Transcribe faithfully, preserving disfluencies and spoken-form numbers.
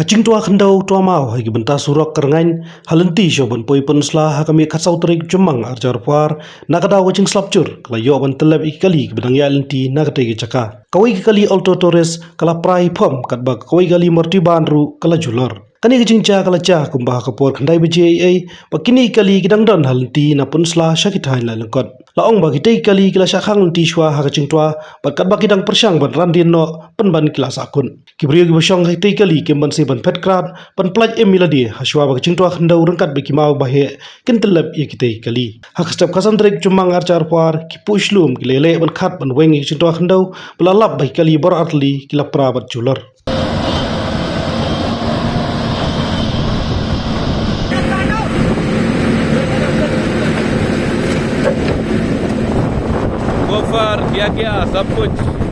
Ka jingtwa khyndew twa maw ha ki bynta surok Kyrngaiñ ha lynti shuwa ban poi pynsla ha ka miet khatsaw tarik Jymmang arhajar arphew ar, na ka daw ka jingslap jur ka la ïoh ban tyllep ïa ki kali kiba dang ïaid lynti na katei ka jaka. Kawei ka kali Alto Taurus ka la pra hi phom, katba kawei ka kali Maruti Baan ruh ka la julor. Kane ka jingjia ka la jia kumba ha ka por khyndai baje eiei, ba kine ki kali ki dang don ha lynti na pynsla sha ki thaiñ Laityngkot. La ong ba kitei ki kali ki la shah khang lynti shuwa ha ka jingtwa, bad katba ki dang pyrshang ban ran dien noh, pynban ki la sahkut. Ki briew kiba shong ha kitei ki kali kim banse ban phet krad, ban pyllait im ïa lade, ha shuwa ba ka jingtwa khyndew ryngkat bad ki maw ba heh kin tyllep ïa kitei ki kali. Ha ka step khatsan tarik Jymmang arhajar arphew ar, ki push lum ki leh leh ban khat ban weng ïa ka jingtwa khyndew, ba la lap ba ki kali baroh artylli ki la pra bad julor. Gopher, क्या क्या, सब कुछ।